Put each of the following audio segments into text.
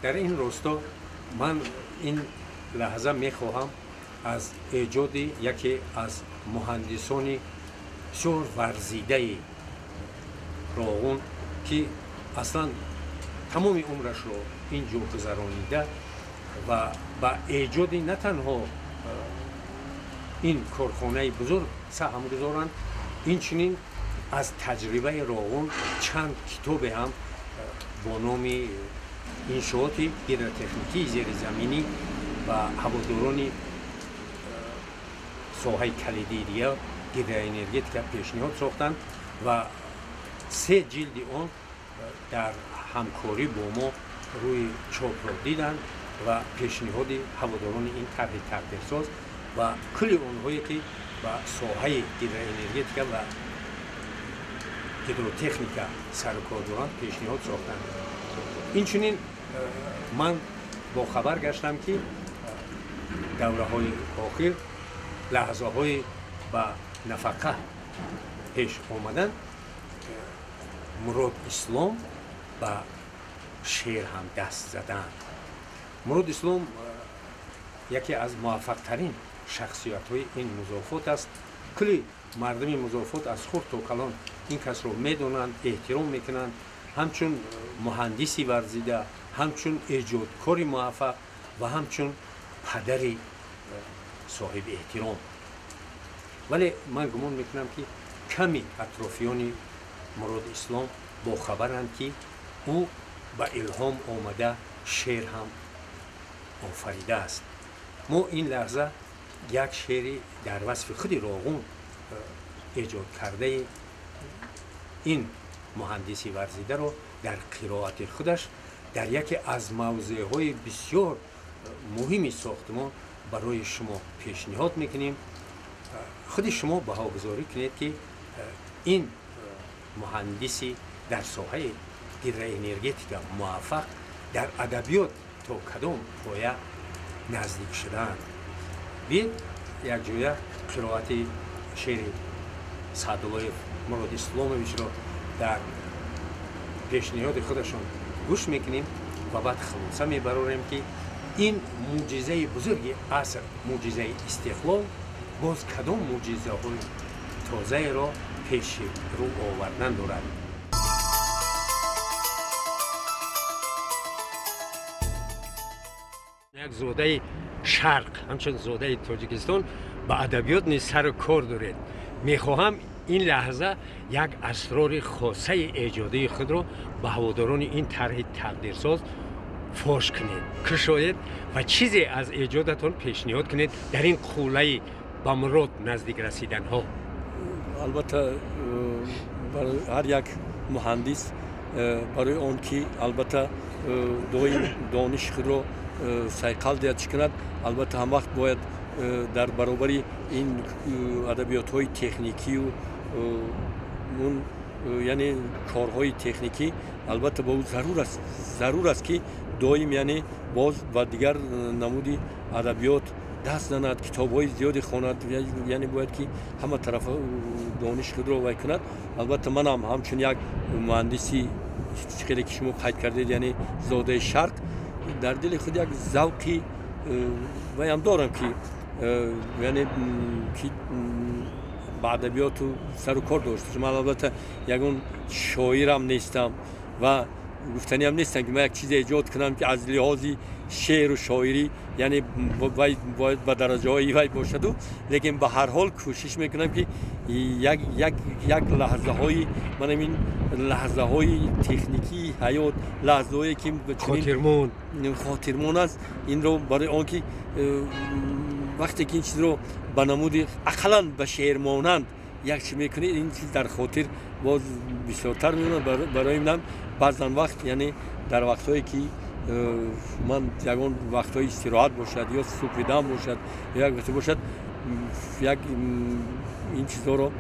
Дар ин росто ман ин лаҳза мехоҳам аз эҷоди яке аз муҳандисони бисёр варзидаи Роғун, ки аслан тамоми умрашро ин ҷо гузаронида ва ба эҷоди на танҳо ин корхонаи бузург саҳм гузоранд, инчунин аз таҷрибаи Роғун чанд китобе ҳам бо номи иншооти гидротехникии зеризаминӣ ва ҳаводорони соҳаи калидии дигар гидроэнергетика пешниҳод сохтанд ва 3 ҷилди он дар ҳамкорӣ бо мо рӯи чопро диданд ва пешниҳоди ҳаводорони ин тарҳи тақдирсоз ва кулли онҳое ки ба соҳаи гидроэнергетика ва гидротехника сарукор доранд пешниҳод сохтанд. Инчунин ман бохабар гаштам, ки давраҳои охир лаҳзаҳои ба нафақа пеш омадан Мурод Ислом ба шеър ҳам даст заданд. Мурод Ислом яке аз муваффақтарин шахсиятҳои ин музофот аст. Кулли мардуми музофот аз хурд то калон ин касро медонанд, эҳтиром мекунанд, ҳамчун муҳандиси варзида, ҳамчун эҷодкори муваффақ ва ҳамчун падари соҳиби эҳтиром. Вале ман гумон мекунам, ки ками атрофиёни Мурод Ислом бохабаранд, ки ӯ ба илҳом омада шеър ҳам офаридааст. Мо ин лаҳза як шеъри дар васфи худи Роғун эҷод кардаи ин муҳандиси варзидаро дар қироати худаш дар яке аз мавзеъҳои бисёр муҳими сохтмон барои шумо пешниҳод мекунем. Худи шумо баҳогузорӣ кунед, ки ин муҳандиси дар соҳаи гидроэнергетика муваффақ дар адабиёт то кадом поя наздик шудаанд. Биед якҷоя қироати шеъри Саъдуллоев Мурод Исломовичро дар пешниҳоди худашон гӯш мекунем ва баъд хулоса мебарорем, ки ин мӯъҷизаи бузурги аср, мӯъҷизаи истиқлол боз кадом мӯъҷизаҳои тозаеро пеши рӯ овардан дорад. Як зодаи шарқ, ҳамчун зодаи Тоҷикистон ба адабиёт низ сару кор доред. Мехоҳам ин лаҳза як асрори хосаи эҷодии худро ба ҳаводорони ин тарҳи тақдирсоз фош кунед, кушоед ва чизе аз эҷодатон пешниҳод кунед дар ин қуллаи ба мурод наздик расиданҳо. Албатта, барои ҳар як муҳандис, барои он ки албатта доим дониши худро сайқал диҳад, чӣ кунад, албатта ҳамвақт бояд дар баробари ин адабиётҳои техникию он, яъне корҳои техникӣ, албатта ба ӯ зарур аст, ки доим, яъне боз ба дигар намуди адабиёт даст занад, китобҳои зиёде хонад, яъне бояд ки ҳама тарафа дониши худро вай кунад. Албатта, манам ҳамчун як муҳандиси, хеле ки шумо қайд кардед, яъне зодаи шарқ, дар дили худ як завқи вайам дорам, ки яъне ки ба адабиёту сару кор дошта. Ман албатта ягон шоирам нестам ва гуфтаниам нестам, ки ман як чизе эҷод кунам, ки аз лиҳози шеъру шоирӣ, яъне вай бояд ба дараҷаҳои вай бошаду, лекин ба ҳар ҳол кӯшиш мекунам, ки як лаҳзаҳои ман ҳамин лаҳзаҳои техникии ҳаёт, лаҳзаҳое ки хотирмон хотирмон аст, инро барои он ки вақте ки ин чизро ба намуди ақаллан ба шеър монанд як чи мекунӣ, ин чиз дар хотир боз бисёртар мемонад. Барои ман баъзан вақт, яъне дар вақтҳое ки ман ягон вақтҳои истироҳат бошад ё субҳидам бошад ё як вақте бошад, як ин чизҳоро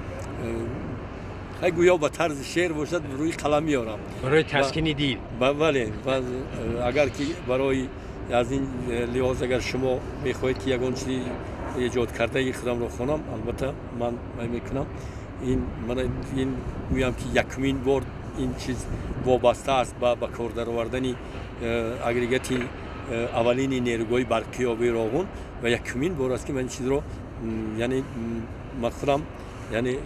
хай гӯё ба тарзи шеър бошад рӯи қалам меорам. Барои таскини дил. Бале, агар ки барои аз ин лиҳоз агар шумо мехоҳед, ки ягон чизи эҷод кардаи худамро хонам, албатта ман вай мекунам. Ин ман ин гӯям, ки якумин бор ин чиз вобаста аст ба кор даровардани Агрегати аввалини нерӯгоҳи барқии обии Роғун ва якумин бор аст, ки ман ин чизро, яъне ман худам, яъне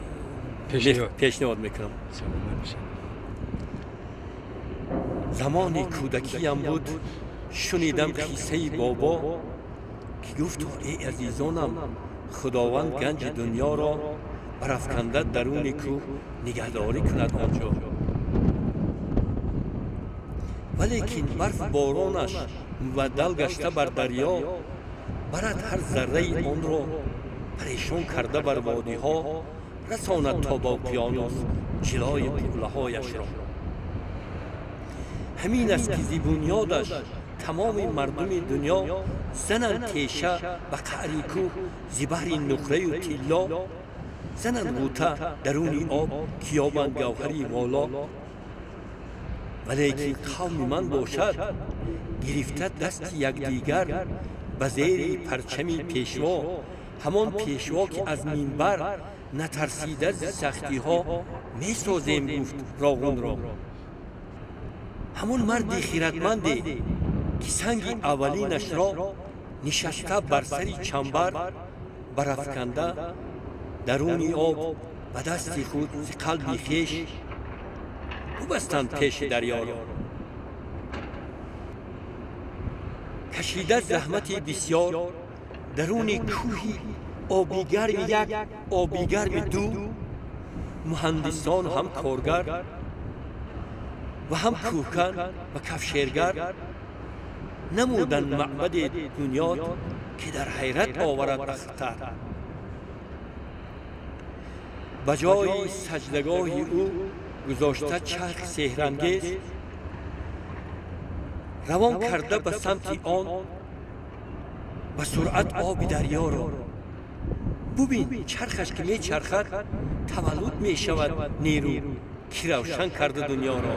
пешниҳод мекунам. Замони кӯдакиям буд, шунидам қиссаи бобо, ки гуфт: «Эй азизонам, Худованд ганҷи дунёро барафканда даруни кӯҳ нигаҳдорӣ кунад он ҷо, валекин барф боронаш мубаддал гашта бар дарё барад, ҳар зарраи онро парешон карда бар водиҳо расонад то ба уқёнус ҷилои қуллаҳояшро. Ҳамин аст, ки зи бунёдаш тамоми мардуми дунё зананд теша ба қаъри кӯҳ зи баҳри нуқраю тилло, зананд ғӯта даруни об, ки ёбанд гавҳари воло. Валекин қавми ман бошад, гирифта дасти якдигар ба зери парчами пешво, ҳамон пешво, ки аз минбар натарсида зи сахтиҳо месозем гуфт Роғунро, ҳамон марди хиратманде, ки санги аввалинашро нишаста бар сари чамбар барафканда даруни об ба дасти худ зи қалби хеш бубастанд пеши дарёро. Кашида заҳмати бисьёр даруни кӯҳи Обигарми як, Обигарми ду, муҳандисон ҳам коргар ва ҳам кӯҳкан ва кафшергар намуданд маъбаде бунёд, ки дар ҳайрат оварад ахтар. Ба ҷои саҷдагоҳи ӯ гузошта чарх сеҳрангез, равон карда ба самти он ба суръат оби дарёро. Бубин, чархаш ки мечархад, таваллуд мешавад нерӯ, ки равшан карда дунёро,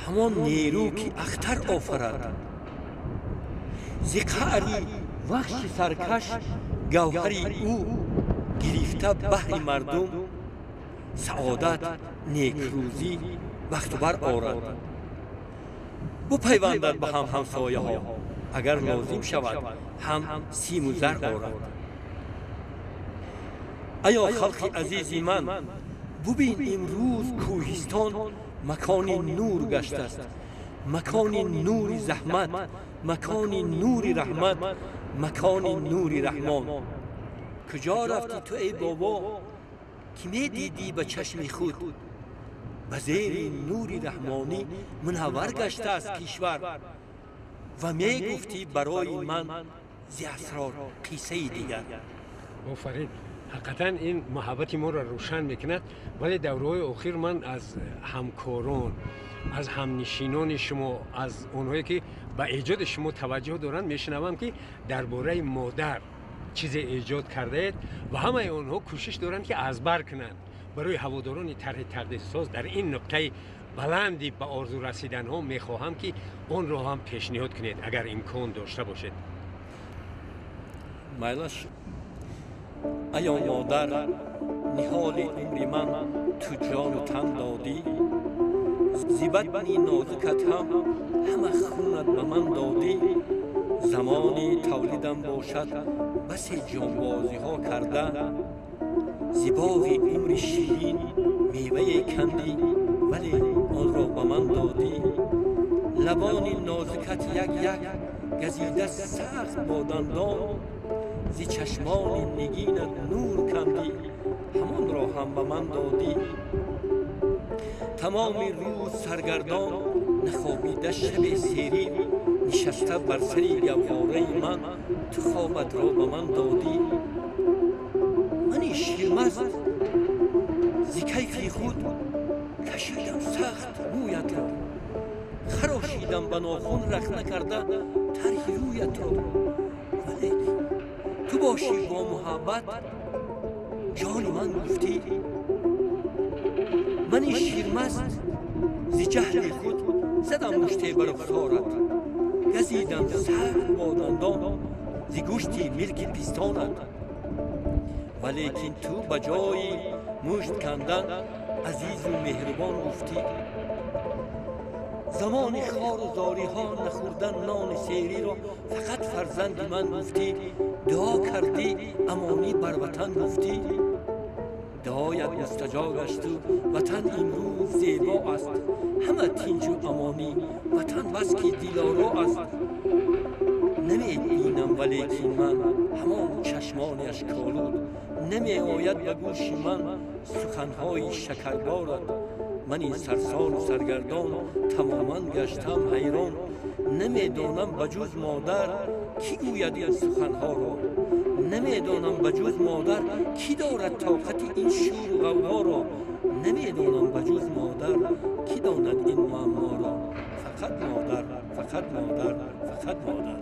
ҳамон нерӯ, ки ахтар офарад. Зи қаъри вахши саркаш гавҳари ӯ гирифта баҳри мардум саодат, некрӯзӣ, бахту бар орад, бупайвандад ба ҳам ҳамсояҳо, агар лозим шавад, ҳам симу зар орад. Аё халқи азизи ман, бубин, имрӯз кӯҳистон макони нур гаштааст, макони нури заҳмат, макони нури раҳмат, макони нури Раҳмон. Куҷо рафтӣ ту, эй бобо, ки медидӣ ба чашми худ, ба зери нури раҳмонӣ мунаввар гаштааст кишвар, ва мегуфтӣ барои ман зи асрор қиссаи дигар?» Офарин, ҳақиқатан ин муҳаббати моро рӯшан мекунад. Вале давраҳои охир ман аз ҳамкорон, аз ҳамнишинони шумо, аз онҳое, ки ба эҷоди шумо таваҷҷӯҳ доранд, мешунавам, ки дар бораи модар чизе эҷод кардаед ва ҳамаи онҳо кӯшиш доранд, ки аз бар кунанд. Барои ҳаводорони тарҳи тақдирсоз дар ин нуқтаи баланди ба орзу расиданҳо мехоҳам, ки онро ҳам пешниҳод кунед, агар имкон дошта бошед. Майлаш. Аё модар, ниҳоли умри ман, ту ҷону тан додӣ, зи батни нозукат ҳам ҳама хунат ба ман додӣ. Замони тавлидам бошад, басе ҷонбозиҳо карда, зи боғи умри ширин мевае кандӣ, вале онро ба ман додӣ. Лабони нозукат як як газида сахт бо дандон, зи чашмони нигинат нур кандӣ, ҳамонро ҳам ба ман додӣ. Тамоми рӯз саргардон, нахобида шаби серӣ, нишаста бар сари гаҳвораи ман, ту хобатро ба ман додӣ. Мани ширмаст зи кайфи худ кашидам сахт мӯятро, харошидам ба нохун рахна карда тарҳи рӯятро, валекин ту бошӣ бо муҳаббат ҷони ман гуфтӣ. Мани ширмаст зи ҷаҳли худ задам муште ба рухсорат, газидам сахт бо дандон зи гӯшти милки пистонат, валекин ту ба ҷои мушт кандан азизу меҳрубон гуфтӣ. Замони хору зориҳо нахӯрдан нони сериро фақат фарзанди ман гуфтӣ. Дуо кардӣ, амонӣ бар ватан гуфтӣ. Дуоят мустаҷо гашту ватан имрӯз зебо аст. Ҳама тинҷу амонӣ, ватан бас ки дилоро аст. Намебинам, валекин ман ҳамон чашмони ашколуд. Намеояд ба гӯши ман суханҳои шакарборат. Мани сарсону саргардон тамоман гаштам ҳайрон. Намедонам, ба ҷуз модар кӣ гӯяд ин суханҳоро. Намедонам, ба ҷуз модар кӣ дорад тоқати ин шӯру ғавғоро. Намедонам, ба ҷуз модар кӣ донад ин муамморо. Фақат модар, фақат модар, фақат модар.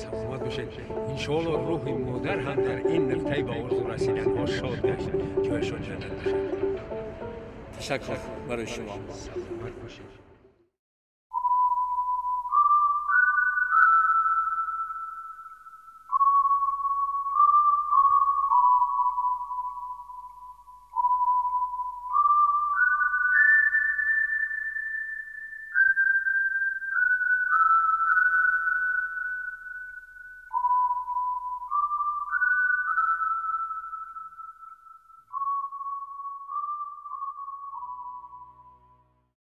Саломат бошед. Иншоалло, рӯҳи модар ҳам дар ин нуқтаи ба орзу расиданҳо шод гашт, ҷояшон ҷаннат бошад. Ташаккур барои шумо. Саломат бошед.